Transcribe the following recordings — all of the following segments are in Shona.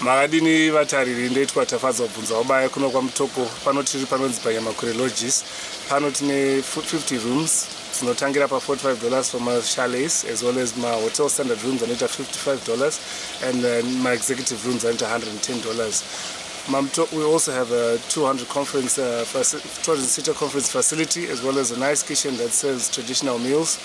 Makadini vatariri? Ndoitwa Tafadzwa Bvunzawabaya kuno kwaMutoko. Pano tiri panonzi paNyamakore Lodges. Pano tine 50 rooms dzinotangira pa$45 for machalets, as well as mahotel standard rooms anoita $55 and then maexecutive rooms anoita $110. We also have a 200 seater conference facility, as well as a nice kitchen that serves traditional meals.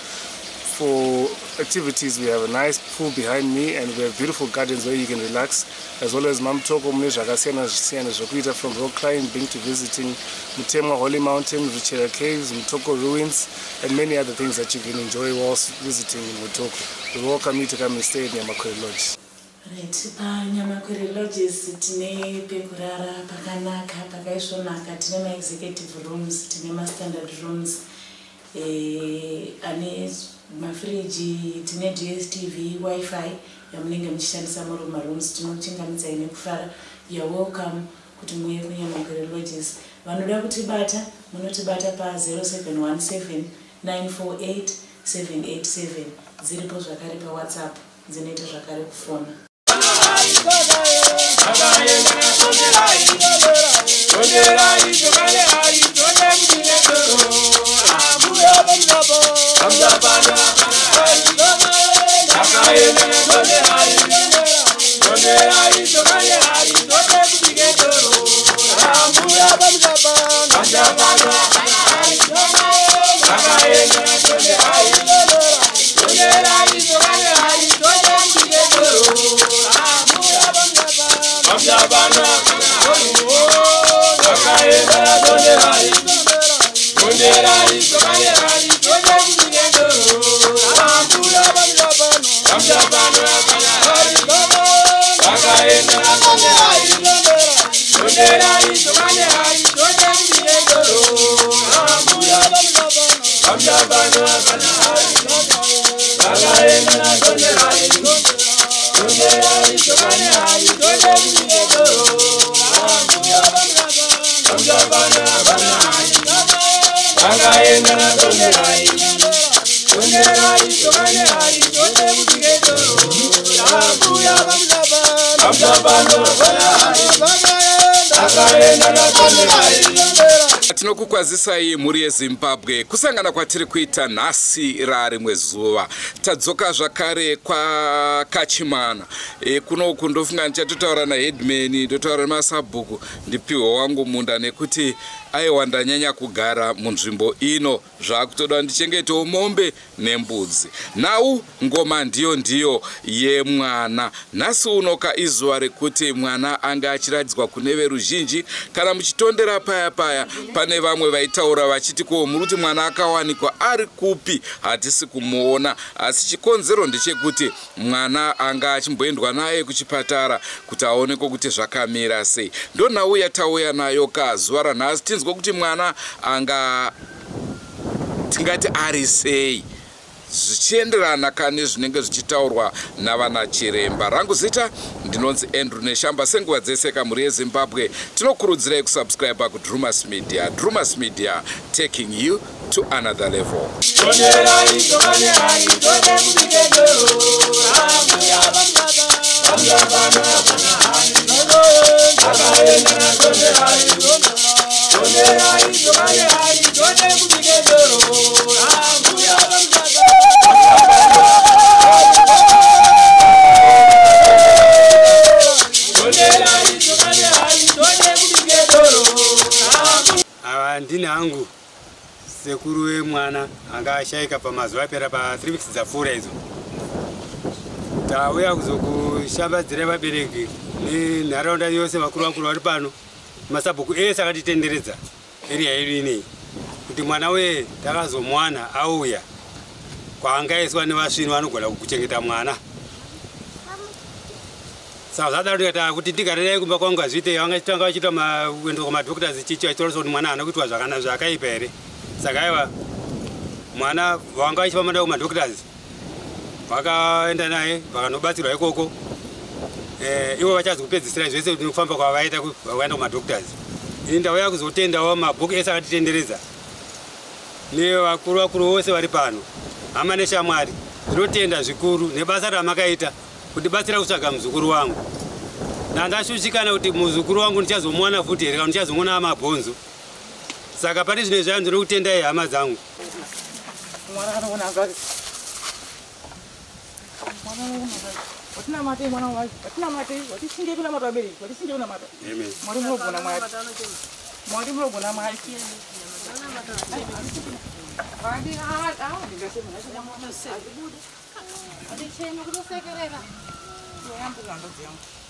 For activities, we have a nice pool behind me and we have beautiful gardens where you can relax, as well as maMutoko mune zvakasiyana siyana zvokuita, from rock climbing to visiting Mutemwa Holy Mountain, Ruchera Caves, Mutoko Ruins and many other things that you can enjoy whilst visiting in Mutoko. We welcome you to come and stay at Nyamakore Lodge. Right, paNyamakwere Lodges tine pekurara pakanaka, pakaisvonaka. Tine maexecutive rooms, tine mastandard rooms ane mafriji, tine DStv, WiFi yamunenge muchishandisa muri mumarooms. Tinokuchingamidzai nekufara. You are welcome kuti muuye kuNyamakwere Lodges. Vanoda kutibata, munotibata pa0717 948 787. Dziripo zvakare paWhatsApp, dzinoita zvakare kufona. Tinokukwazisai, mhuri yeZimbabwe. Kusangana kwatiri kuita nhasi rarimwe zuva, tadzoka zvakare kwaKachimana. Kunoku ndofunga ndichatotaura naheadman, ndotaura nemasabhuku, ndipiwe wangu munda, nekuti aiwa, ndanyanya kugara munzvimbo ino, zvakutoda ndichengetewo mombe nembudzi. Nhau ngoma ndiyo ndiyo yemwana. Nhasi unoka izuva rekuti mwana anga achiratidzwa kune veruzhinji. Kana muchitondera paya paya, pane vamwe vaitaura vachiti, "Ko, muri kuti mwana akawanikwa ari kupi? Hatisi kumuona." Asi chikonzero ndechekuti mwana anga achimboendwa naye kuchipatara kuti aonekwe kuti zvakamira sei. Ndonhau yatauya nayo ka zuva ranhasi, tinzwe kuti mwana anga tingati ari sei, zvichienderana kane zvinenge zvichitaurwa navana chiremba. Rangu zita ndinonzi Andrew Neshamba. Senguva dzese kamhuri yeZimbabwe, tinokurudzirai kusubscribe kuDrumas Media. Drumas Media, taking you to another level. Ava ndini hangu sekuru wemwana anga ashayika pamazuva apera, pa3 weeks dzapfuura idzo. Tauya kuzokushambadzirai vabereki nenharaunda yose, vakuru vakuru vari pano, masabhuku ese akatitenderedza area yedu inei, kuti mwana weye takazomuwana auya kwaangaiswa nevasvini vanogona kuchengeta mwana. Saka zvadaro, tikati kuti ndigarei kumba kwangu hazviite. Vanga vachiita kuenda kumadoctors chichi, vachitoresa kuti mwana haana kuitwa zvakanaka, zvakaipa here. Saka aiwa, mwana vanga vachifamba naye kumadoctors, vakaenda naye vakanobatsirwa ikoko. Ivo vachazi kupedzisira zvese nekufamba kwavaita, vakaenda kumadoctors. Ini ndauya kuzotendawo mabhuku ese akatitenderedza nevakuru vakuru vose vari pano, hama neshamwari. Ndinotenda zvikuru nebasa ramakaita kundibatsira kutsvaga muzukuru wangu. Ndandashushikana kuti muzukuru wangu ndichazomuwana futi here kana ndichazomuona mabhonzo. Saka pari zvino zvayo ndinokutendai hama dzangu. Amen.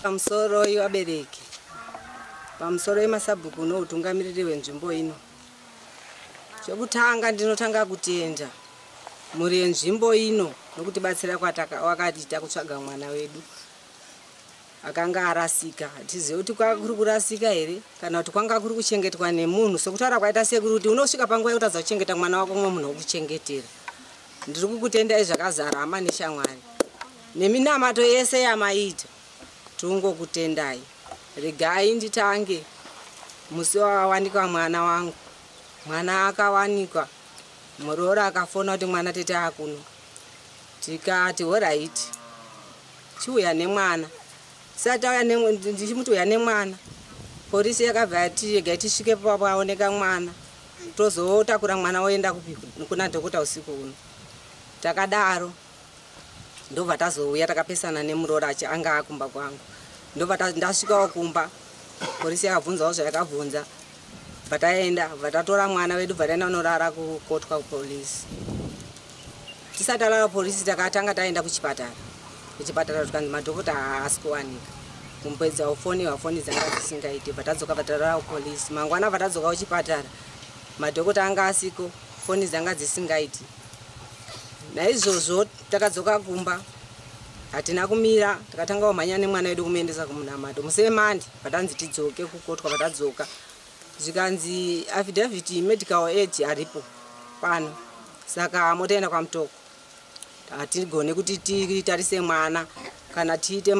Pamusoro yevabereki, pamusoro yemasabhuku noutungamiriri wenzvimbo ino. Chekutanga ndinotanga kutenda mhuri yenzvimbo ino nokutibatsira kwawakatiita kutsvaga mwana wedu akanga arasika. Hatizivi kuti kwanga kuri kurasika here kana kuti kwanga kuri kuchengetwa nemunhu. Sokutaura kwaita sekuru kuti unosvika panguva yekutadza kuchengeta mwana wako mumwe munhu wokuchengetera. Ndiri kukutendai zvakazara hama neshamwari neminamato yese yamaita, tingokutendai. Regai nditange musi wakawanikwa mwana wangu. Mwana akawanikwa, muroora akafona kuti mwana tete akuno. Tikati horaiti, chiuya nemwana. Sati auya ndichimuti uya nemwana, polisi yakabva yati regai tisvike paoneka mwana, tozotakura mwana oenda kupi kuna dhokota usiku uno. Takadaro ndobva tazouya takapesana nemuroora achi anga akumba kwangu. Ndobva ndasvikawo kumba, polisi yakabvunzawo zvayakabvunza. Bva taenda, bva tatora mwana wedu, bva taenda kunorara kukotwa kupolisi. Tisati tarara kupolisi takatanga taenda kuchipatara. Kuchipatara tikanzi madhokota haasi kuwanika. Kumbedza ufoni wafoni dzanga dzisingaiti. Bva tadzoka bva tarara kupolisi. Mangwana bva tadzoka kuchipatara, madhokota anga asiko, foni dzanga dzisingaiti. Naizvozvo takadzoka kumba, hatina kumira, takatanga kumhanya nemwana wedu kumuendesa kumunamato. Musi wemandi patanzi tidzoke kukotwa, patadzoka zvikanzi affidavit medical aid aripo pano, saka motoenda kwaMutoko. Hatigone kuti titarise mwana kana tiite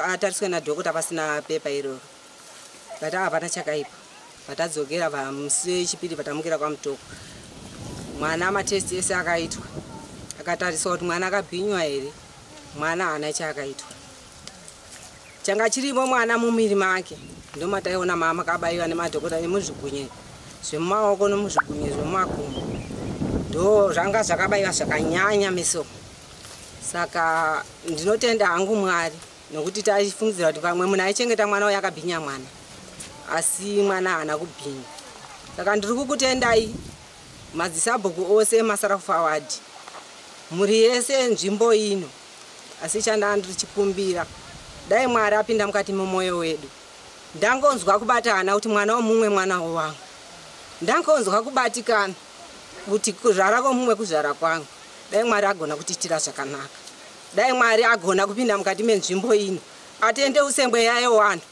atariswe nadhokota pasina pepa iroro. Kati hapana chakaipa. Patadzokera musi wechipiri patamukira kwaMutoko, mwana matesti ese akaitwa, akatariswa kuti mwana akabhinywa here. Mwana haana chaakaitwa, changa chirimo mwana mumuviri make. Ndomataiona mama akabaiwa nemadhokota nemuzvigunye zvemumaoko nemuzvigunye zvemumakumbo, ndo zvanga zvakabaiwa zvakanyanya meso. Saka ndinotenda hangu Mwari nokuti taifungidzira kuti pamwe munhu aichengeta mwana uyu akabhinya mwana, asi mwana haana kubhinya. Saka ndiri kukutendai madzisabhuku ose emasarafu mhuri yese yenzvimbo ino. Asi chandaa ndirichikumbira, dai Mwari apinda mukati memwoyo wedu. Ndangonzwa kubatana kuti mwana womumwe mwana wangu, ndangonzwa kubatikana kuti kuzvara kwomumwe kuzvara kwangu. Dai Mwari agona kutiitira zvakanaka, dai Mwari agona kupinda mukati menzvimbo ino, atendeuse mweya yewanhu,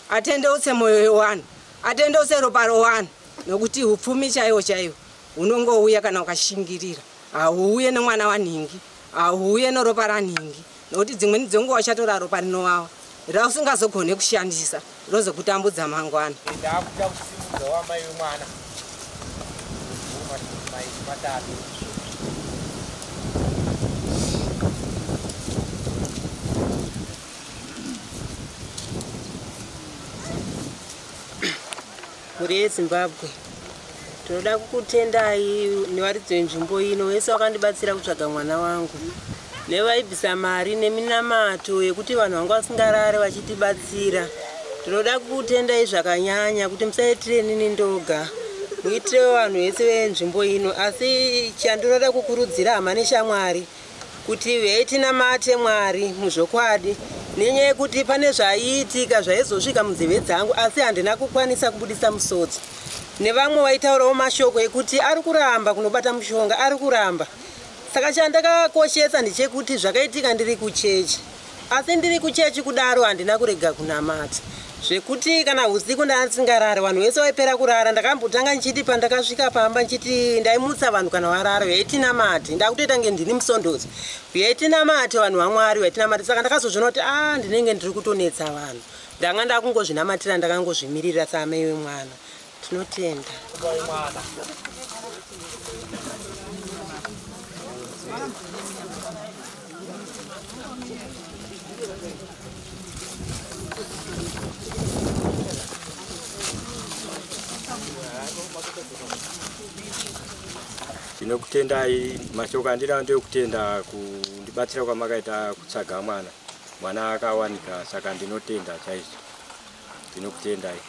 atendeuse mwoyo yewanhu, atendeuse ropa rowanhu, nokuti upfumi chaiwo chaiwo unongouya kana ukashingirira. Hauuye nemwana wanhingi, hauuye neropa ranhingi, nokuti dzimweni dzenguva uchatora ropa rinowawa rausingazogone kushandisa, rozokutambudza mangwana. Ndakuda kusimudza wamai wemwana matatu. Mhuri yeZimbabwe, tinoda kukutendai nevaridzi venzvimbo ino vese vakandibatsira kutsvaga mwana wangu, nevaibvisa mari neminamato yekuti vanhu vanga vasingarare vachitibatsira. Tinoda kukutendai zvakanyanya kuti musaitire nini ndoga, muitirewo vanhu vese venzvimbo ino. Asi chandinoda kukurudzira hama neshamwari kuti veitinamate Mwari muzvokwadi, nenyaya yekuti pane zvaiitika zvaizosvika munzeve dzangu, asi handina kukwanisa kubudisa musodzi. Nevamwe vaitaurawo mashoko ekuti ari kuramba kunobata mushonga, ari kuramba. Saka chandakakoshesa ndechekuti zvakaitika ndiri kuchechi, asi ndiri kuchechi kudaro handina kurega kunamata. Zvekuti kana usiku ndasingarare, vanhu vese vaipera kurara. Ndakambotanga ndichiti pandakasvika pamba ndichiti ndaimutsa vanhu kana varara, vaitinamate. Ndakutoita nge ndini musondozi, vaitinamate vanhu vaMwari, vaitinamate. Saka ndakazozviona kuti ndinenge ndiri kutonetsa vanhu. Ndanga ndakungozvinamatira, ndakangozvimirira saamai wemwana. Tinotenda. Ndinokutendai. Mashoko andinawo ndeyokutenda kundibatsira kwamakaita kutsvaga mwana. Mwana akawanika, saka ndinotenda chaizvo. Ndinokutendai.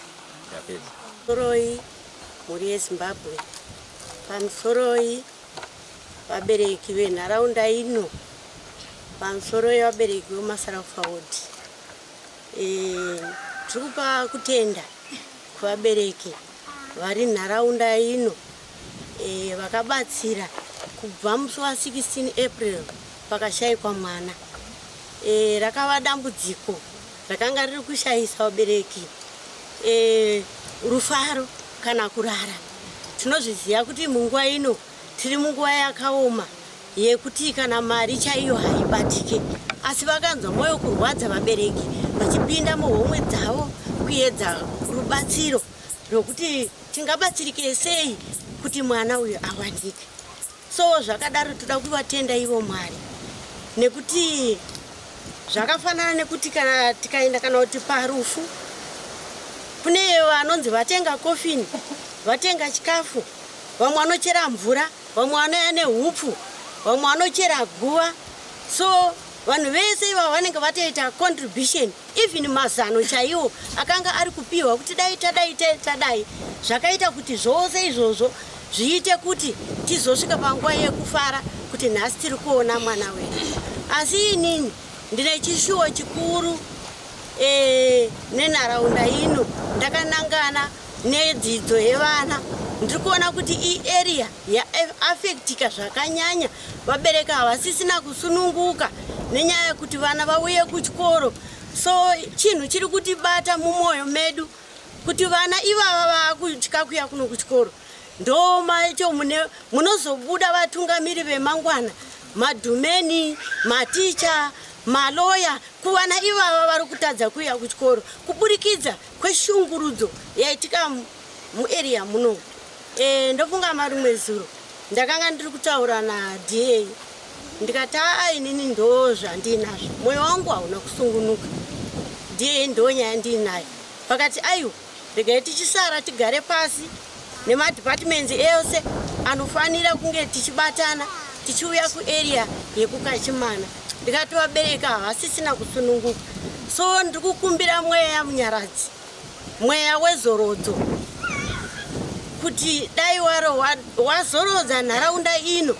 Ndapedza. Pamusoroi mhuri yeZimbabwe, pamusoroi vabereki venharaunda ino, pamusoroi vabereki veMasarafa Ward. Tiri kupa kutenda kuvabereki vari nharaunda ino vakabatsira kubva musi wa16 April pakashayikwa mwana. Rakava dambudziko rakanga riri kushayisa vabereki rufaro kana kurara. Tinozviziva kuti munguva ino tiri munguva yakaoma yekuti kana mari chaiyo haibatike, asi vakanzwa mwoyo kurwadza vabereki vachipinda muhomwe dzavo kuedza rubatsiro rwokuti tingabatsirike sei kuti mwana uyu awanike. So zvakadaro toda kuvatenda ivo Mwari, nekuti zvakafanana nekuti kana tikaenda kana kuti parufu kune vanonzi vatenga kofini, vatenga chikafu, vamwe vanochera mvura, vamwe vanouya nehupfu, vamwe vanochera guva. So vanhu vese ivavo vanenge vatoita contribution, even mazano chaiwo akanga ari kupiwa kuti dai tadai tadai, zvakaita kuti zvose izvozvo zviite kuti tizosvika panguva yekufara kuti nhasi tiri kuona mwana wedu. Asi inini ndine chishuwo chikuru nenharaunda ino ndakanangana nedzidzo yevana. Ndiri kuona kuti iarea yaafektika zvakanyanya, vabereki havasisina kusununguka nenyaya yekuti vana vauye kuchikoro. So chinhu chiri kutibata mumwoyo medu kuti vana ivava vaakutya kuya kuno kuchikoro, ndo macho munozobuda vatungamiri vemangwana, madhumeni, maticha, maloya, kuvana ivava vari kutadza kuuya kuchikoro kuburikidza kweshungurudzo yaitika muarea muno. Ndofunga marimwe zuro ndakanga ndiri kutaura naDA, ndikati aa, inini ndo zvandinazvo, mwoyo wangu hauna kusungunuka, DA ndo nyaya ndiinayo. Vakati aiwa, regai tichisara tigare pasi nemadhipatimendi ese anofanira kunge tichibatana tichiuya kuarea yekuKachimana. Ndikati vabereki havasisina kusununguka, so ndiri kukumbira mweya munyaradzi, mweya wezorodzo, kuti dai waro wazorodza nharaunda ino.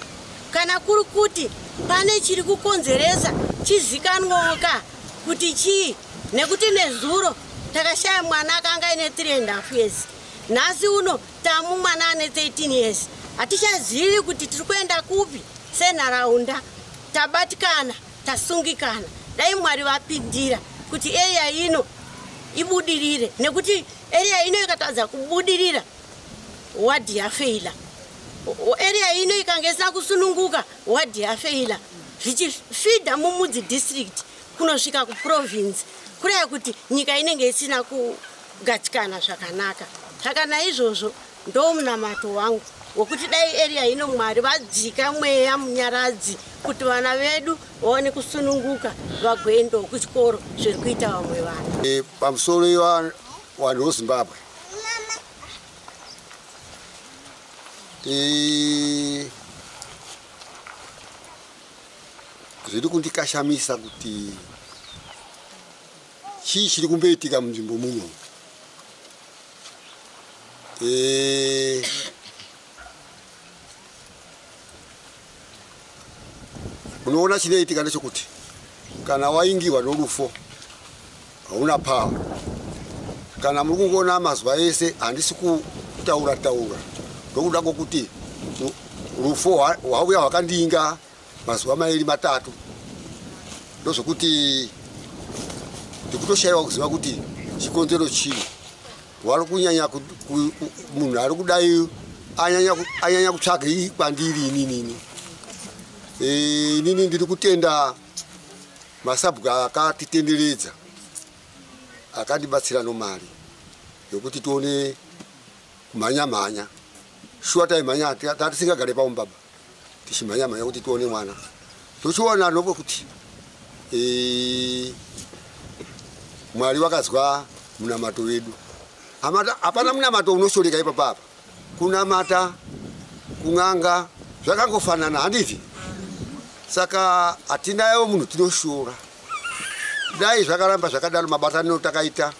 Kana kuri kuti pane chiri kukonzeresa, chizikanwoka kuti chii, nekuti nezuro takashaya mwana akanga aine 3.5 years, nhasi uno tamu mwana ane 13 years. Hatichazivi kuti tiri kuenda kupi senharaunda, tabatikana, tasungikana. Dai Mwari vapindira kuti area ino ibudirire, nekuti area ino ikatadza kubudirira, wadhi yafeila. Area ino ikange isina kusununguka, wadhi yafeila, zvichifidha muMudzi District kunosvika kuprovince, kureva kuti nyika inenge isina kugadzikana zvakanaka. Saka naizvozvo ndo munamato wangu wekuti dai area ino Mwari vadzika mweya munyaradzi kuti vana vedu vaone kusununguka, vagoendawo kuchikoro zviri kuita vamwe vana. Pamusoro vanhu veZimbabwe, zviri kundikashamisa kuti chii chiri kumboitika munzvimbo muno. Unoona chinoitika ndechekuti kana waingiwa norufo hauna power. Kana muri kungoona mazuva ese handisi kutaura taura, ndokuda kwokuti rufo hwauya hwakandinga mazuva mairi matatu, ndozvokuti ndikutoshayiwa kuziva kuti chikonzero chii. Wari kunyanya munhu ari kudai anyanya kutsvaga kwandiri ininini. Inini ndiri kutenda masabhuku akatitenderedza, akandibatsira nomari yokuti tione kumhanya mhanya. Shuwa taimhanya, tatisingagare pamubaba, tichimhanya mhanya kuti tione mwana. Tochiona nopo kuti Mwari wakazwa munamato wedu. Hapana munamato unoshoreka ipapa apa. Kunamata, kun'anga, Zvakangofanana, handiti? Saka hatinayo munhu tinoshora. Dai zvakaramba zvakadaro, mabataniro takaita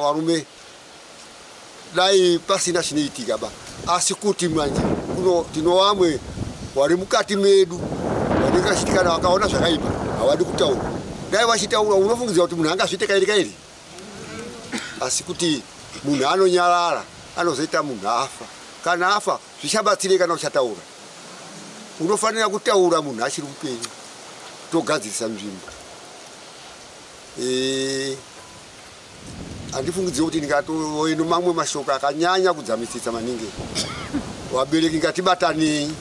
varume, dai pasina chinoitika ba. Asi kuti manje kuno tino vamwe vari mukati medu vanenge vachiti kana vakaona zvakaipa havadi kutaura. Dai vachitaura, unofungidzira kuti munhu angazviite kairi kairi. Asi kuti munhu anonyarara, anozoita munhu afa. Kana afa, zvichabatsirei kana uchataura? Unofanira kutaura munhu achiri mupenyu, togadzirisa nzvimbo. Handifungidziri kuti ndingatove nomamwe mashoko akanyanya kudzamisisa maningi. Vabereki, ngatibatanei,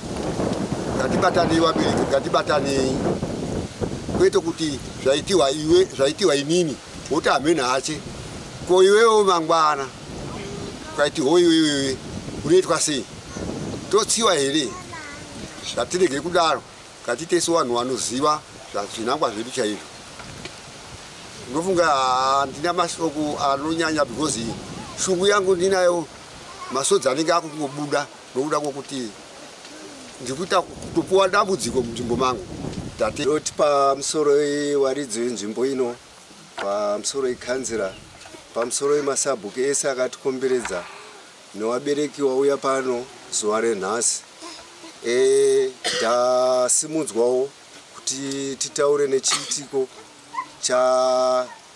ngatibatanei vabereki, ngatibatanei, kwete kuti zvaitiwa iwe, zvaitiwa inini, woti hamene hache. Ko iwewo mangwana ukaitirwo iwewewe, unoitwa sei? Totsiwa here? Ngatirege kudaro, ngatiite sevanhu vanoziva zvinangwa zvedu chaizvo. Unofunga handina mashoko anonyanya, because shungu yangu ndinayo, masodzi anenge akukungobuda nokuda kwokuti ndikuita kutopuwa dambudziko munzvimbo mangu. Tate. Ndoti pamusoro waridzo yenzvimbo ino, pamusoro ikanzira, pamusoro yemasabhuku ese akatikomberedza nevabereki wauya pano zuva renhasi. Ndasimudzwawo kuti titaure nechiitiko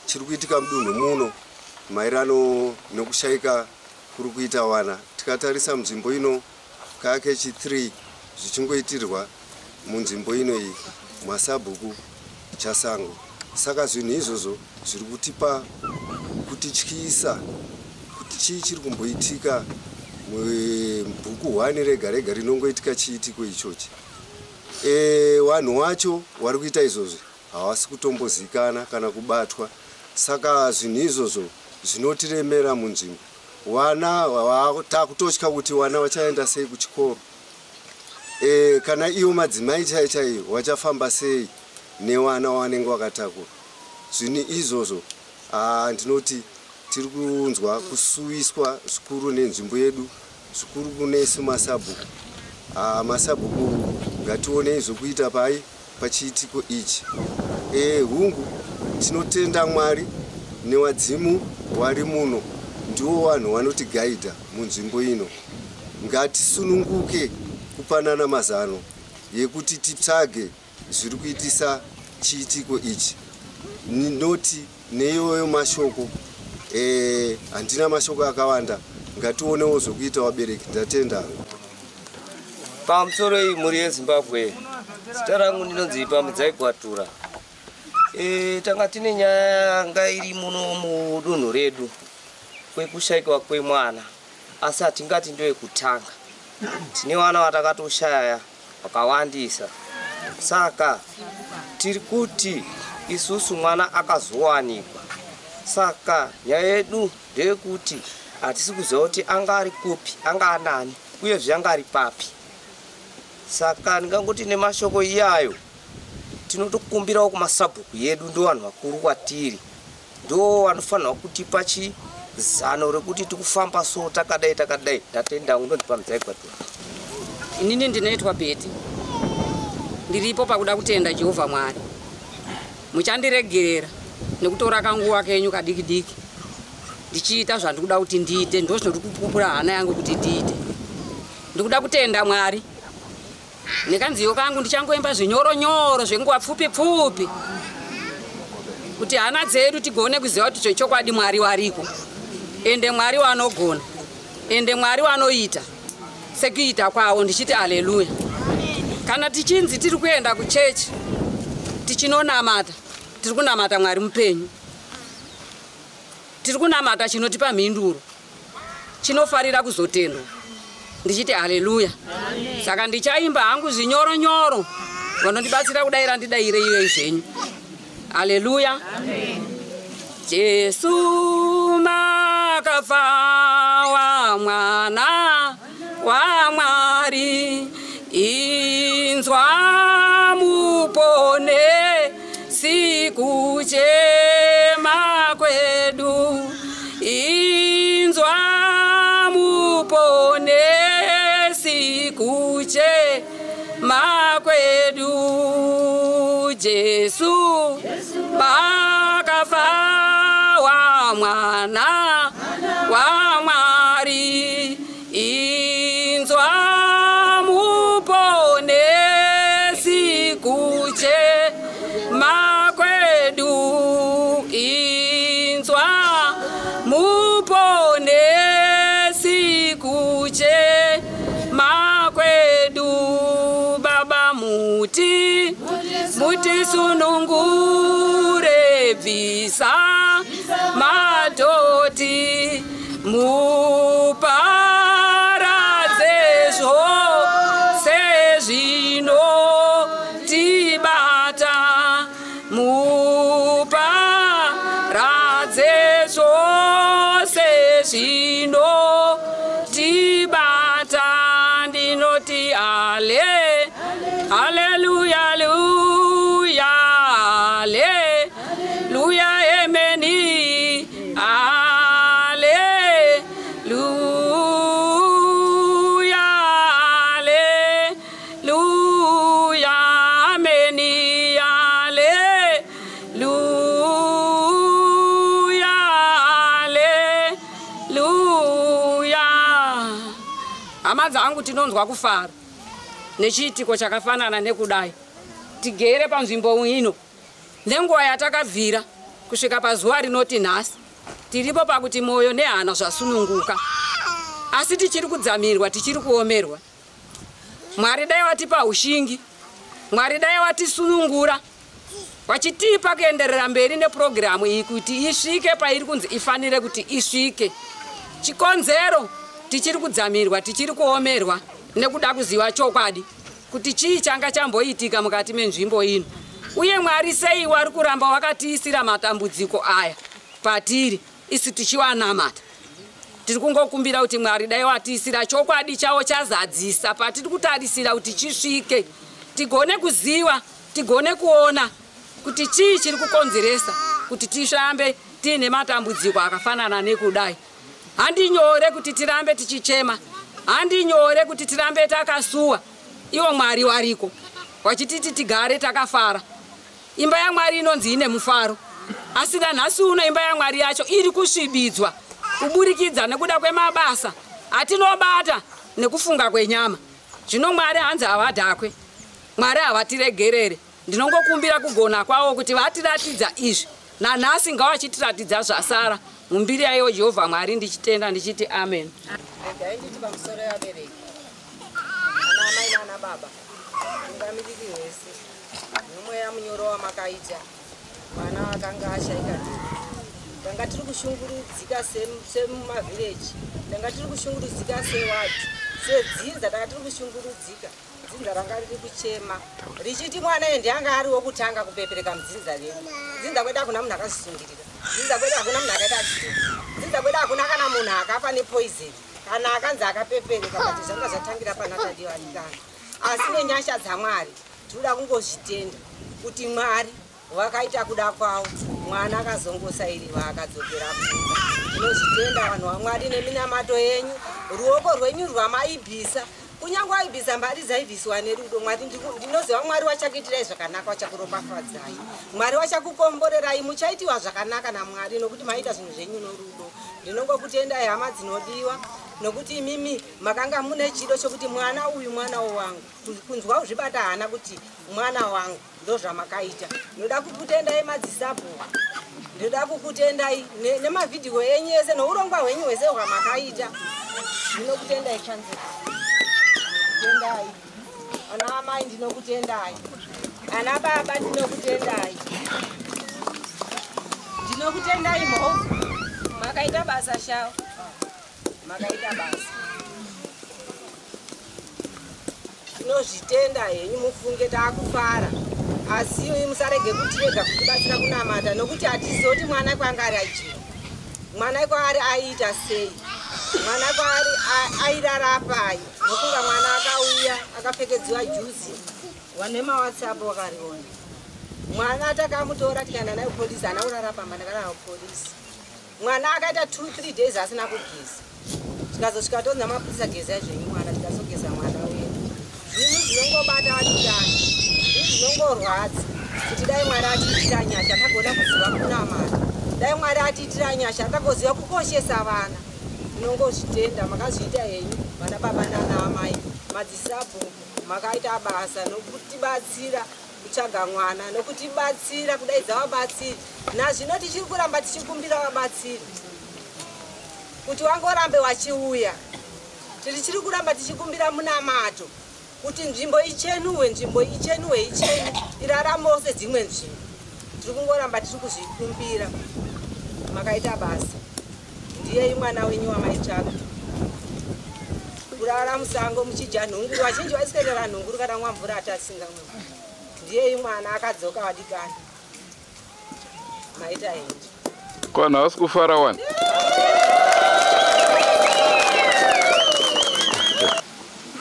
chiri kuitika mudunhu muno maererano nekushayika kuri kuita vana. Tikatarisa munzvimbo ino, kakechi 3 zvichingoitirwa munzvimbo ino iyi masabhuku Chasango. Saka zvinhu izvozvo zviri kutipa kutityisa kuti chii chiri kumboitika mubhuku 1 rega rega rinongoitika chiitiko ichochi. Vanhu wacho vari kuita izvozvi havasi kutombozikana kana kubatwa. Saka zvinhu izvozvo zvinotiremera munzvimbo. Vana takutotya kuti vana vachaenda sei kuchikoro, kana ivo madzimai chai chaiyo vachafamba sei nevana vanenge vakatakura. Zvinhu izvozvo, ndinoti tiri kunzwa kusuwiswa zvikuru nenzvimbo yedu, zvikuru kunesu masabhuku. Masabhuku, ngationei zvokuita pai pachiitiko ichi. Hungu, tinotenda Mwari newadzimu wari muno, ndiwo vanhu vanotigaidha munzvimbo ino. Ngatisununguke kupanana mazano yekuti titsvage zviri kuitisa chiitiko ichi. Noti neiyoyo mashoko, handina mashoko akawanda. Ngationewo zvokuita vabereki. Ndatenda. Pamusoro iyi, mhuri yeZimbabwe, zita rangu ndinonzi Pamhidzai Gwatura. Tanga tine nyaya yanga iri muno mudunhu redu kwekushayikwa kwemwana, asi hatingati ndoyekutanga. Tine vana vatakatoshaya vakawandisa. Saka tiri kuti isusu mwana akazowanikwa. Saka nyaya yedu ndeyekuti hatisi kuziva kuti anga ari kupi, anga anani, uyezve anga ari papi. Saka ndingangoti nemashoko iyayo, tinotokumbirawo kumasabhuku yedu, ndo vanhu vakuru kwatiri, ndo vanofanirwa kutipa chizano rekuti tikufamba so, takadai takadai. Ndatenda. Unonzi Pamhidzai Gwatura. Inini ndinoitwa Bheti. Ndiripo pakuda kutenda Jehovha Mwari. Muchandiregerera nekutora kanguva kenyu kadiki diki ndichiita zvandikuda kuti ndiite. Ndo zvinoti kupupura hana yangu kuti ndiite. Ndikuda kutenda Mwari nekanziyo kangu. Ndichangoimba zvinyoronyoro zvenguva pfupi pfupi kuti hana dzedu tigone kuziva kuti zvechokwadi Mwari wariko, ende Mwari wanogona, ende Mwari wanoita sekuita kwavo. Ndichiti aleluya. Kana tichinzi tiri kuenda kuchechi tichinonamata, tiri kunamata Mwari mupenyu, tiri kunamata chinotipa mhinduro, chinofarira kuzotendwa. Ndichiti haleluya. Saka ndichaimba hangu zvinyoronyoro. Vanondibatsira kudayira, ndidayire iyoyi zvenyu. Haleluya. Jesu, makafa wa mwana waMwari, inzwa mupone sikuchema kwedu, inzwa mupone. Jesu pakafa wa mwana wa Mwari, inzwa muponesi kuchema kwedu, inzwa muponesi kuchema kwedu. Baba muti mutisunungure, bvisa matoti, muparadze zvose zvinotibata, muparadze zvose zvinotibata. Ndinoti ale, haleluya, luya, aleluya, emeni, aleluya, aleluya, ameni, aleluya, aleluya. Hama dzangu, tinonzwa kufara nechiitiko chakafanana nekudai. Tigere panzvimbo ino nenguva yatakabvira kusvika pazuva rinoti nhasi, tiripo pakuti mwoyo nehana zvasununguka, asi tichiri kudzamirwa, tichiri kuomerwa. Mwari dai watipa ushingi, Mwari dai watisunungura, wachitipa kuenderera mberi nepurogiramu iyi kuti isvike pairi kunzi ifanire kuti isvike. Chikonzero tichiri kudzamirwa, tichiri kuomerwa nekuda kuziva chokwadi kuti chii changa chamboitika mukati menzvimbo ino, uye Mwari sei wari kuramba wakatiisira matambudziko aya patiri isu tichiwanamata. Tiri kungokumbira kuti Mwari dai watiisira chokwadi chavo chazadzisa patiri kutarisira kuti chisvike, tigone kuziva, tigone kuona kuti chii chiri kukonzeresa kuti tishambe tiine matambudziko akafanana nekudai. Handinyore kuti tirambe tichichema, handinyore kuti tirambe takasuwa. Iwo Mwari wariko wachititi tigare takafara. Imba yaMwari inonzi ine mufaro, asi nanhasi uno imba yaMwari yacho iri kusvibidzwa kuburikidza nekuda kwemabasa atinobata nekufunga kwenyama. Zvino Mwari hanzi havadhakwe, Mwari havatiregerere. Ndinongokumbira kugona kwavo kuti vatiratidza izvi nanhasi, ngavachitiratidza zvasara mumbiri yaiwo Jehovha Mwari. Ndichitenda ndichiti amen. Regai nditi pamusoro yevabereki, ana amai naana baba, tungamiriri wese nomweya munyoro wamakaita mwana akanga ashaika. Tanga tiri kushungurudzika semumavhireji, tanga tiri kushungurudzika sewadhi, sedzinza tanga tiri kushungurudzika. Dzinza ranga riri kuchema richiti mwana ende anga ari wokutanga kupepereka mudzinza redu. Dzinza kwedu hakuna munhu akazvisungirira, dzinza kwedu hakuna munhu akaita accident, dzinza kwedu hakuna kana munhu akafa nepoison kana akanzi akapepereka, but zvanga zvatangira pana Tadiwa Dikana. Asi nenyasha dzaMwari tinoda kungozvitenda kuti Mwari vakaita kuda kwavo, mwana akazongosairiwa akadzokera kumba. Tinozvitenda vanhu vaMwari neminamato yenyu, ruoko rwenyu rwamaibvisa. Kunyange waibvisa mari dzaibviswa nerudo. Mwari, ndinoziva Mwari wachakuitirai zvakanaka, wachakuropafadzai, Mwari wachakukomborerai, muchaitiwa zvakanaka naMwari nokuti maita zvinhu zvenyu norudo. Ndinongokutendai hama dzinodiwa, nokuti imimi makanga mune chido chokuti mwana uyu mwana wangu, kunzwa kuzvibata hana kuti mwana wangu, ndozvamakaita. Ndinoda kukutendai madzisabhuku, ndinoda kukutendai nemavhidhiyo enyu ese nourongwa hwenyu hwese hwamakaita. Ndinokutendai chanzira, ndinokutendai ana amai, ndinokutendai ana baba, ndinokutendai, ndinokutendai mhofu. Makaita basa shavo, makaita basa, tinozvitenda henyu. Mufunge taakufara, asi musarege kutirega kutibatsira kunamata, nokuti hatizivi kuti mwana kwanga ari achiva, mwana kwaari aiita sei, mwana kwaari airara pai. Nokunga mwana akauya akapfekedziwa juzi, wane maWhatsApp wakariona. Mwana takamutora tikaenda naye kupolisi, haana kurara pamba, ndakarara kupolisi. Mwana akaita 2 3 days asina kugeza, tikazosvika tonza mapurisa, gezai zvenyu mwana. Tikazogeza mwana wedu. Zvinhu zvinongobata vadikani, zvinhu zvinongorwadza. Kuti dai Mwari atiitira nyasha tagona kuziva kunamata. Dai Mwari atiitira nyasha tagoziva kukoshesa vana. Tinongozvitenda makazviita henyu vana baba nana amai madzisabhuku makaita basa nokutibatsira kutsvaga mwana nokutibatsira kudaidza vabatsiri. Nazvino tichiri kuramba tichikumbira vabatsiri kuti wangorambe wachiuya. Tichiri kuramba tichikumbira munamato kuti nzvimbo ichenuwe, nzvimbo ichenuwe, ichenu iraramewo sedzimwe nzvimbo. Tiri kungoramba tiri kuzvikumbira. Makaita basa. Ndiyei mwana wenyu wamaitsvaga. Kurara musango muchidya nhunguru, vazhinji vaiswedera nhunguru kana mwa mvura atasingamwe. Ndiyei mwana akadzoka vadikani. Maita henyu. Kwana hausi kufara wani?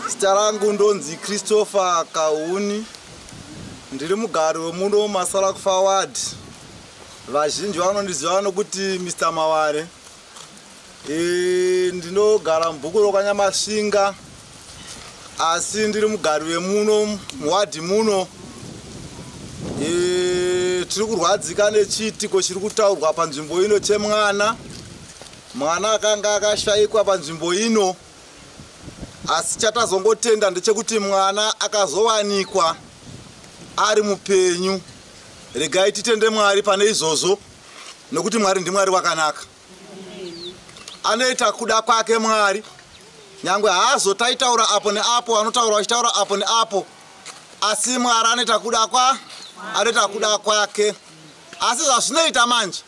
Zita rangu ndonzi Christopher Kauni. Ndiri mugari wemuno Masarakufa ward. Vazhinji vanondiziva nokuti Mr Maware. Ndinogara mubhuku rokwaNyamasvinga, asi ndiri mugari wemuno muwadhi muno. Tiri kurwadzika nechiitiko chiri kutaurwa panzvimbo ino chemwana. Mwana akanga akashaikwa panzvimbo ino, asi chatazongotenda ndechekuti mwana akazowanikwa ari mupenyu. Regai titende Mwari pane izvozvo, nokuti Mwari ndiMwari wakanaka. Anoita kuda kwake Mwari. Nyangwe hazo taitaura apo neapo, anotaura achitaura apo neapo, asi Mwari anoita kuda kwa anoita kuda kwake. Asi zvazvinoita manje,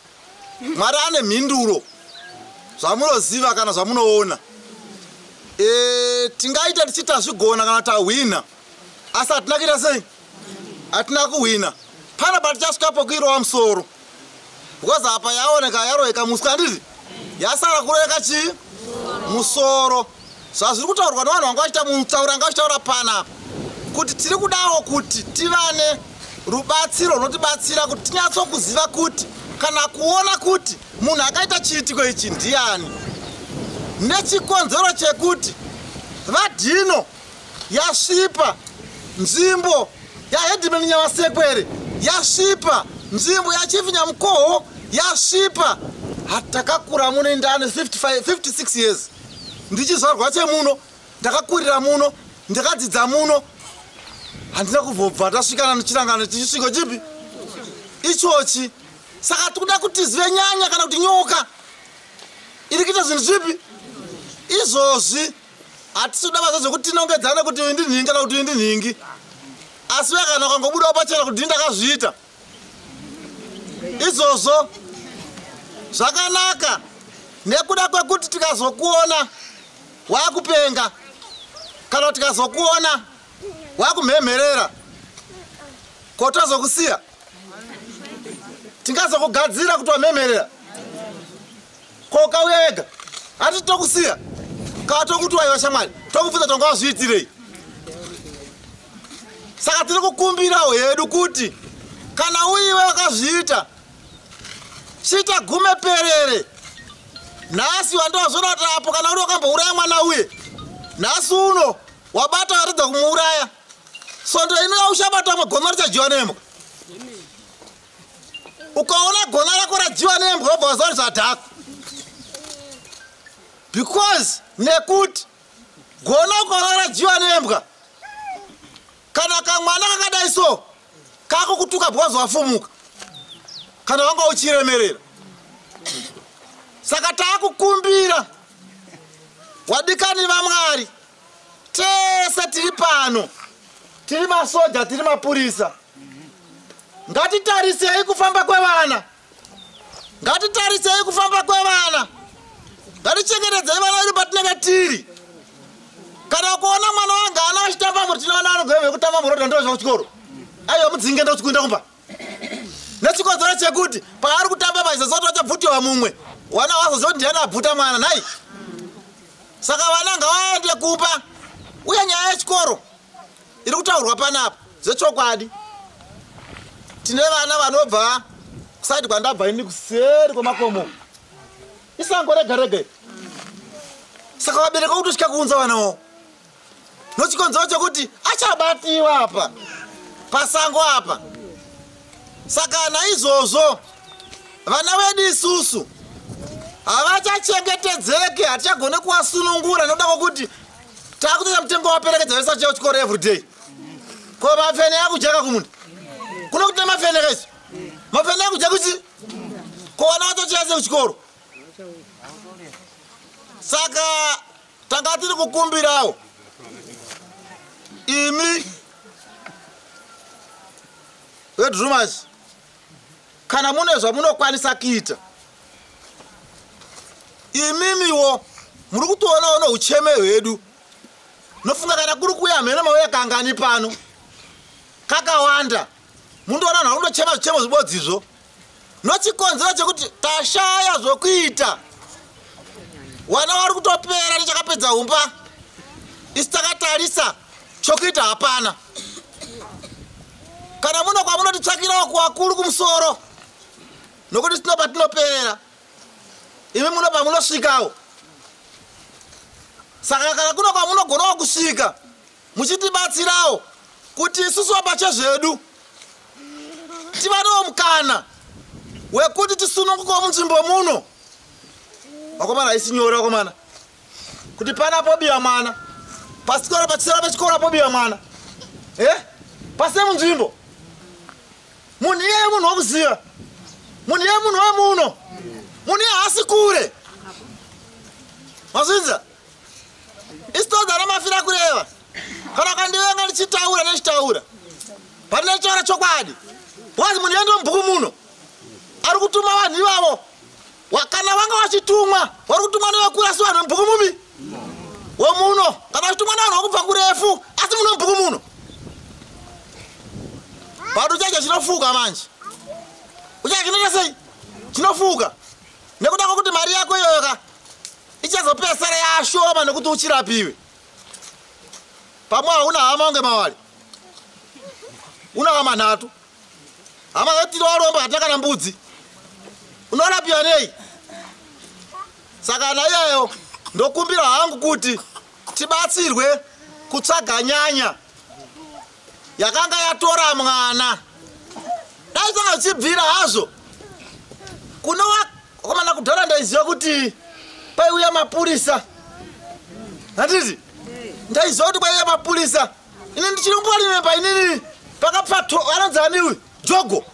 Mwari ane mhinduro zvamunoziva kana zvamunoona. Tingaita tichiti tazvigona kana tahwina, asi hatina kuita sei? Hatina kuhwina. Pana patichasvika pokuirova musoro, because apa yaoneka yaroeka muswe, handiti? Yasara kuroeka chii? Musoro. Zvazviri kutaurwa nevanhu vanga vachiita mutauro anga vachitaura panapa, kuti tiri kudawo kuti tivane rubatsiro runotibatsira kuti tinyatsokuziva kuti kana kuona kuti munhu akaita chiitiko ichi ndiani, nechikonzero chekuti vadhino yasvipa nzvimbo yaHeadman Nyamasekwere, yasvipa nzvimbo yaChief Nyamukoho, yasvipa. Hatakakura muno, ndane 56 years ndichizvarwa chemuno, ndakakurira muno, ndakadzidza muno, handina kubvobva tasvikana nechirangano tichisviko chipi ichochi. Saka tikuda kuti zive nyanya kana kuti nyoka iri kuita zvinhu zvipi izvozvi. Hatisi kuda basa zvekuti tinongedzane kuti uyu ndinhingi kana kuti uyu ndinhingi, asi uya kana ukangobudawo pachena kuti ndakazviita izvozvo zvakanaka, nekuda kwekuti tikazokuona wakupenga kana tikazokuona wakumhemherera, ko tozokusiya? Tingazokugadzira kuti wamhemherera, ko ukauya wega hati tokusiya? Kana tokuti waiwa shamwari, tokubvunza tonga wazviitirei? Saka tiri kukumbirawo hedu kuti kana uiwe wakazviita, chiita gume perere. Nhasi wandowazvona kuti apo kana uri wakambouraya mwana uye, nhasi uno wabata waratidza kumuuraya, sondo ino yauchabata gona richajiwa nembwa. Ukaona gona rako rajiwa nembwa, wobva waziva kuti zvadhakwa, because nekuti gona ukaona rajiwa nembwa, kana kamwana kakadai so kakukutuka because wafumuka kana wanga uchiremerera. Saka taakukumbira wadikani vaMwari tese tiri pano, tiri masoja, tiri mapurisa, ngatitarisei kufamba kwevana, ngatitarisei kufamba kwevana, ngatichengetedzei vana vedu patinenge tiri. Kana kuona mwana wanga ana achitamba muri, tinoona anogove kutamba murodha ndo zvakuchikoro, aiwa mudzinge ndokuenda kumba, nechikonzero chekuti paari kutamba paizozoti vachabvutiwa mumwe wana wazoziva kuti ndiani abvuta mwana nhai. Saka vana ngavaende kupa. Uye nyaya yechikoro iri kutaurwa panapa zvechokwadi, tine vana vanobva kusaidi kwandabva ini, kuseri kwemakomo, isango rega rega. Saka vabereki vakutosvika kuunza vana wavo nochikonzero chekuti achabatiwa apa pasango apa. Saka naizvozvo vana vedu isusu havachachengetedzeki, hatichagone kuvasunungura nokuda kwokuti takutoita mutengo waperekedza vese vachiuya kuchikoro everyday. Ko mafene akujaka kumunda kuno kutine mafene kaisi mafene akuja kuchi ko vana vatochiya sei kuchikoro? Saka tanga tiri kukumbirawo imi vedrumasi, kana mune zvamunokwanisa kuita, imimiwo muri kutoonawo noucheme hwedu. Nofunga kana kuri kuuya mheno mauya kangani pano kakawanda, mundoona vanhu vakundochema zvichemo zvibodzizvo nochikonzero chekuti tashaya zvokuita. Vana vari kutopera nechakapedza umba, isi takatarisa chokuita hapana. Kana muno kwamunotitsvakirawo kuvakuru kumusoro, nokuti tino patinoperera, imi muno pamunosvikawo. Saka kana kuno kwamunogonawo kusvika muchitibatsirawo kuti isusu pachezvedu tivanewo mukana wekuti tisunungukewo munzvimbo muno. Vakomana haisi nyore vakomana, kuti pana pobiwa mwana pasikoro pachisera pechikoro pobiwa mwana pasine munzvimbo. Munhu iyeye munhu wokuziva, munhu iyeye munhu wemuno, munhu iye haasi kure. Mazvinza isitodzana mafira kureva. Kana ukandivenga ndichitaura nechitaura, pandinotaura chokwadi, because munhu iye ndomubhuku muno ari kutuma vanhu ivavo. Kana vanga vachitumwa, vari kutumwa nevakuru, asi vanhu vemubhuku mupi wemuno. Kana vachitumwa nevanhu vakubva kurefu, asi muno mubhuku muno. But uchacha chinofuka manje, uchacha chinoita sei? Chinofuka nekuda kwokuti mari yako iyoyo ka ichazopesera yashoma nekuti uchirapiwe. Pamwe hauna hama unge mawali, una hama nhatu, hama yotiri waromba hatina kana mbudzi, unorapiwa nei? Saka naiyeyo ndokumbira hangu kuti tibatsirwe kutsvaga nyanya yakanga yatora mwana. Dai tanga zvichibvira hazvo kunovakomana kudhara, ndaiziva kuti paiuya mapurisa, handiti? Ndaiziva kuti kwaiuya mapurisa. Ini ndichiri inini pakapfa anonzi aniwi Jogo.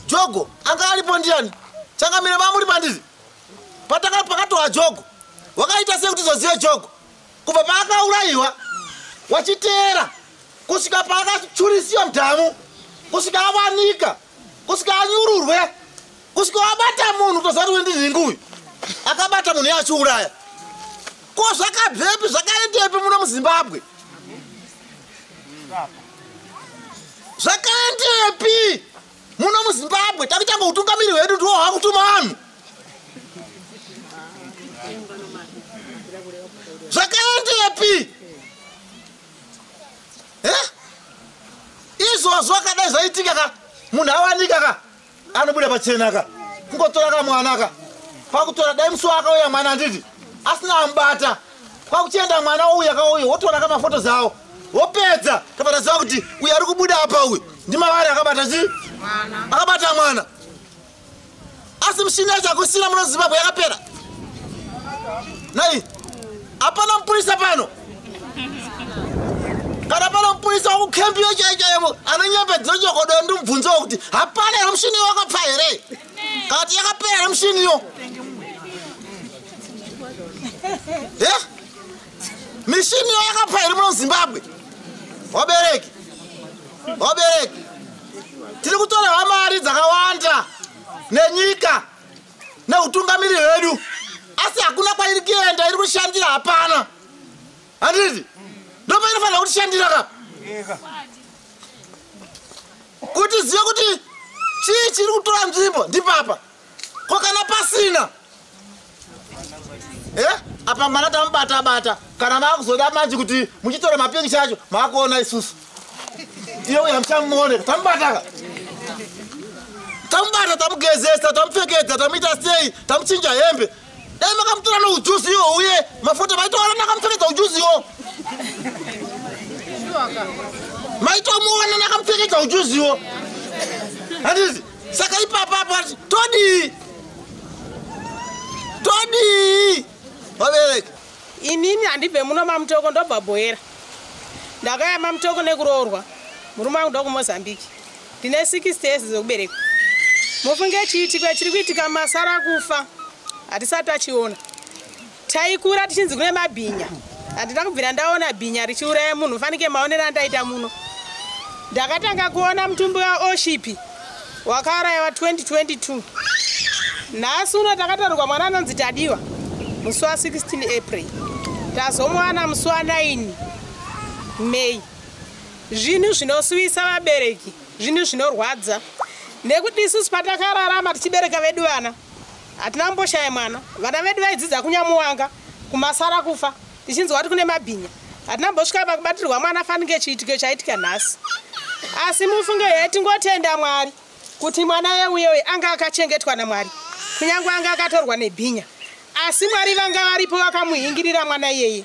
Jogo anga aripo ndiani? Changamire mamuri pandiri pakatowa Jogo. Wakaita sei kuti zozive Jogo? Kubva paakaurayiwa wachiteera kusvika paakachurisiwa mudhamu, kusvika awanika, kusvika anyururwe, kusvika wabata munhu, kutoziva kuti ndinhingi uyu akabata munhu yachiuraya. Ko zvakabvepi zvakaendepi muno muZimbabwe? Zvakaendepi muno muZimbabwe? Takuchanga utungamiri hwedu ndiwo hwakutuma vanhu. Zvakaendepi? Izvozvo akadai zvaitika ka, munhu awanika ka, anobuda pachena ka, kungotora ka mwana ka, kwakutora dai musi wakauya mwana handiti asina amubata, kwakuchienda mwana ouya kauya, wotora ka mafotos awo, wopedza tapataziva kuti uyu ari kubuda apa uyu ndimavari akabata chi akabata mwana. Asi mushini yacho hakusina muno Zimbabwe, yakapera nai. Hapana mupurisa pano. Kana pana mupurisa wekukembiyo chaichaivo ane nyembe dzinochokodoa, ndimubvunzewo kuti hapana here mushini iyo wakapfa here, kana kuti yakapera here mushiniyo? Mishiniyo yakapfa here muno Zimbabwe? Wabereki, wabereki, tiri kutorerwa mari dzakawanda nenyika neutungamiri hwedu, asi hakuna kwairi kuenda, iri kushandira hapana. Handiti ndopainofanira kutishandira ka, kuti zive kuti chii chiri kutora nzvimbo ndipapa. Ko kana pasina apa mwana tamubata bata, kana maakuzoda manje kuti muchitora mapikicha acho maakuona isusu iyo uya muchamuone tamubataka, tamubata, tamugezesa, tamupfekedza, tamuita sei, tamuchinja hembe. Dai makamutora noujuzi iwo uye mafoto maitoona nakamupfekedza ujuzi iwo, maitomuona nakamupfekedza ujuzi iwo. Handiti? Saka ipapa apo ati todii? Todii? Vabereki. Inini handibve muno maMutoko, ndobva Bhoera. Ndakauya maMutoko nekuroorwa. Murume wangu ndokuMozambique. Ndine 60 years dzekuberekwa. Mufunge chiitiko chiri kuitika masara kufa. Hatisati tachiona. Taikura tichinzi kune mabhinya. Handina kubvira ndaona bhinya richiuraya munhu, fanike maonero andaita muno. Ndakatanga kuona mutumbi waOshipi wakaurayiwa 2022. Nhasi uno takatorwa mwana anonzi Tadiwa musi wa16 April. Tazomuwana musi wa9 May. Zvinhu zvinosuwisa vabereki, zvinhu zvinorwadza. Nekuti isusu patakararama tichibereka vedu vana, hatina kumboshaya mwana. Vana vedu vaidzidza kunyamuwanga, kumasara kufa, tichinzwa kuti kune mabhinya. Hatina kumbosvika pakubatirwa mwana fanike chiitiko chaitika nhasi. Asi mufunge yatingotenda Mwari kuti mwana yeuyewe anga akachengetwa naMwari, kunyange anga akatorwa nebhinya. Asi Mwari vanga varipo vakamuhingirira mwana iyeye.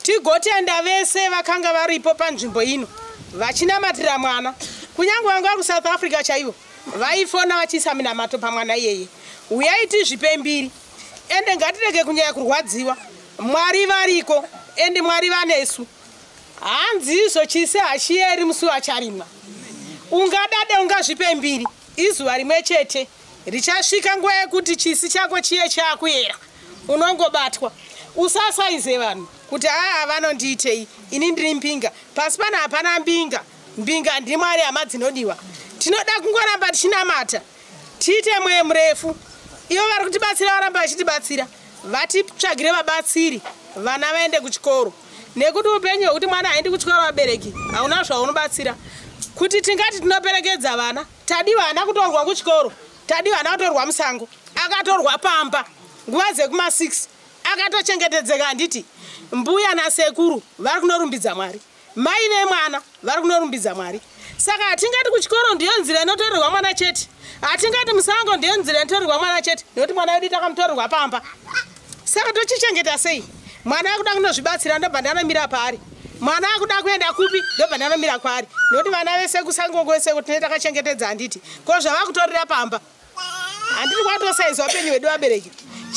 Tigotenda vese vakanga varipo panzvimbo ino vachinamatira mwana. Kunyange vanga vari kuSouth Africa chaivo vaifona vachiisa minamato pamwana iyeye. Uyai tizvipe mbiri, ende ngatirege kunyanya kurwadziwa. Mwari variko, ende Mwari vanesu. Hanzi izvo chise hachiyeri musi wacharimwa. Ungadade ungazvipe mbiri, izuva rimwe chete richasvika nguva yekuti chisi chako chiye chaakuyera. Unongobatwa. Usasaize vanhu kuti aa vanondiitei, ini ndiri mbinga. Pasi pano hapana mbinga. Mbinga ndiMwari, hama dzinodiwa. Tinoda kungoramba tichinamata, tiite mwoyo murefu. Ivo vari kutibatsira varamba vachitibatsira, vatitsvagire vabatsiri, vana vaende kuchikoro. Nekuti upenyu hwekuti mwana haendi kuchikoro vabereki hauna zvaunobatsira. Kuti tingati tinoperekedza vana, Tadiwa haana kutorwa kuchikoro, Tadiwa haana kutorwa musango, akatorwa pamba nguva dzekuma 6 akatochengetedzeka. Handiti mbuya nasekuru vari kunorumbidza Mwari, mai vemwana vari kunorumbidza Mwari. Saka hatingati kuchikoro ndiyo nzira inotorerwa mwana chete, hatingati musango ndiyo nzira inotorerwa mwana chete, nekuti mwana wedu takamutorerwa pamba. Saka tochichengeta sei? Mwana akuda kunozvibatsira, ndobva ndanomira paari. Mwana akuda kuenda kupi, ndobva ndanomira kwaari. Nekuti vana vese kusango kwese tinenge takachengetedza, handiti? Ko zvava kutorera pamba, handiti kwatosaizwa upenyu hwedu vabereki?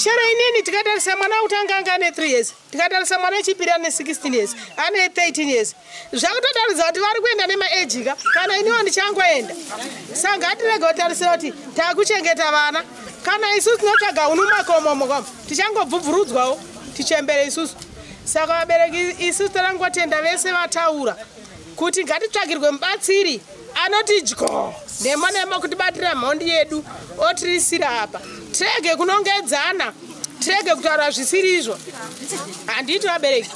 Chero inini tikatarisa mwana wekutanga anga ane 3 years, tikatarisa mwana wechipiri ane 16 years, ane 13 years, zvakutotaridza kuti vari kuenda nemaage ka. Kana iniwo ndichangoenda. Saka ngatirege kutarisira kuti takuchengeta vana. Kana isusu tinotsvaga hunu makomo, tichangobvubvurudzwawo tichembere isusu. Saka vabereki, isusu torangotenda vese vataura kuti ngatitsvagirwe mubatsiri anoti dyo nemo nemo kutibatira mhondi yedu otirisira apa. Tirege kunongedzana, tirege kutaura zvisiri izvo, handiti vabereki?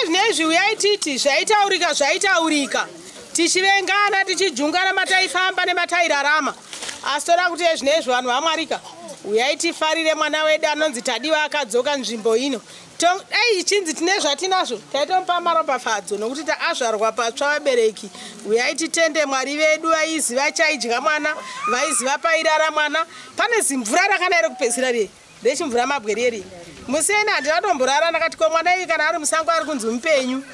Ezvinezvi uyai titi zvaitaurika zvaitaurika, tichivengana tichijungana mataifamba nematairarama. Asi toda kuti ezvinezvi vanhu vaMwarika, uyai tifarire mwana wedu anonzi Tadiwa akadzoka nzvimbo ino. Dai ichinzi tine zvatinazvo taitomupa maropafadzo, nokuti taazvarwa patsva. Vabereki, uyai titende Mwari vedu vaiziva chaidya mwana, vaiziva pairara mwana. Pane zimvura rakanaya rekupedzisira riye rechimvura mabwe riye museni, handina tomborara. Ndakati ko mwana iyi kana ari musango ari kunzi mupenyu,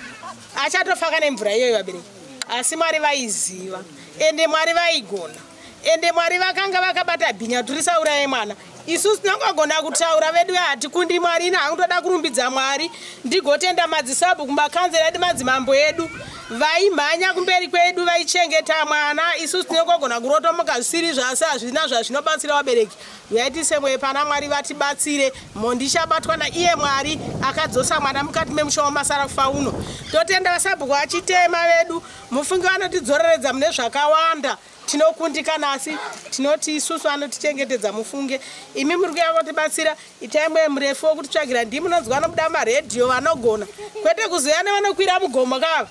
achatofa nemvura iyoyo vabereki. Asi Mwari vaiziva, ende Mwari vaigona, ende Mwari vakanga vakabata bhinya kuti risauraye mwana. Isusu tinongogona kutaura vedu, hatikundi Mwari. Ina hangutoda kurumbidza Mwari, ndigotenda madzisabhu kumakanzera edu, madzimambo edu vaimhanya kumberi kwedu vaichengeta mwana. Isusu tinongogona kurotomoka zvisiri zvasi, hazvina zvazvinobatsira vabereki. Yaitise mwoyo pana Mwari vatibatsire, mhondi ichabatwa naiye Mwari akadzosa mwana mukati memusha wamasara kufa uno. Totenda vasabhuku vachitema vedu, mufungi vanotidzoreredza mune zvakawanda. Tinokundikana, asi tinoti isusu anotichengetedza. Mufunge imi muri kuya kutibatsira, itai mwoyo murefu wokutitsvagira. Ndimi munonzwa vanobuda maredhiyo vanogona, kwete kuzoya nevanokwira mugomo kava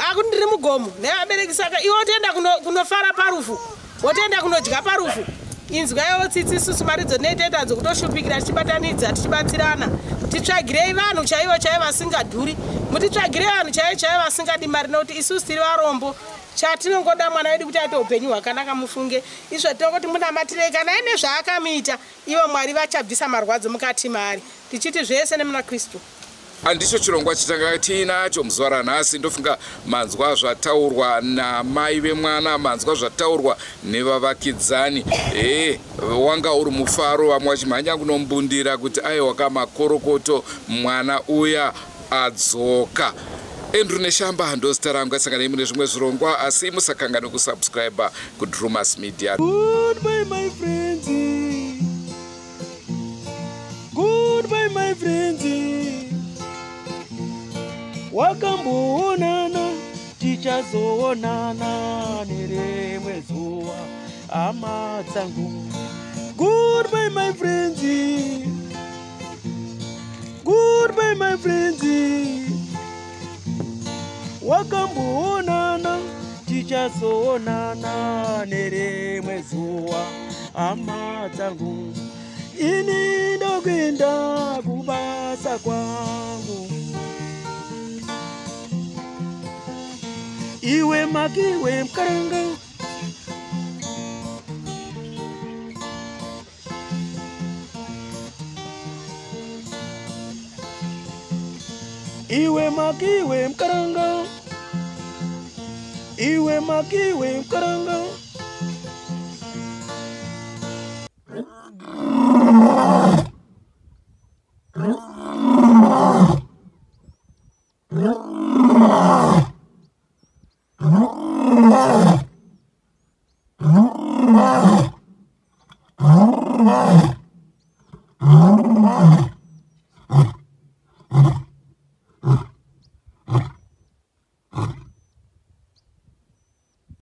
akuti ndiri mugomo nevabereki. Saka iwe wotoenda kunofara parufu, wotoenda kunodya parufu. Inzwaiwo tsitsi. Isusu maridzo tinoitoita dzokutoshupikira tichibatanidza tichibatsirana. Titsvagirei vanhu chaivo chaivo vasingadhuri, mutitsvagirei vanhu chaivo chaivo vasingadi mari, nokuti isusu tiri varombo. Chatinongoda mwana wedu kuti aite upenyu hwakanaka. Mufunge izvo tinongoti munamatirei, kana aine zvaakamuita ivo Mwari vachabvisa marwadzo mukati maari. Tichiti zvese nemuna Kristu. Handicho chirongwa chitanga tiinacho muzuva ranhasi. Ndofunga manzwa zvataurwa namai vemwana, manzwa zvataurwa nevavakidzani. Wanga uri mufaro, vamwe vachimhanya kunombundira kuti aiwa kamakorokoto, mwana uya adzoka. Andrew Neshamba ndozita rangu, asanganai mune zvimwe zvirongwa, asi musakanganwe kusubscribe kuDrumas Media. Goodbye my friends, goodbye my friends, wakamboonana tichazoonana nerimwe zuva hama dzangu. Goodbye my friends, goodbye my friends, wakamboonana tichazoonana nerimwe zuva hama dzangu. Ini ndokuenda kubasa kwangu, iwe makiwe mkaranga. Iwe makiwe mkaranga, iwe makiwe mkaranga.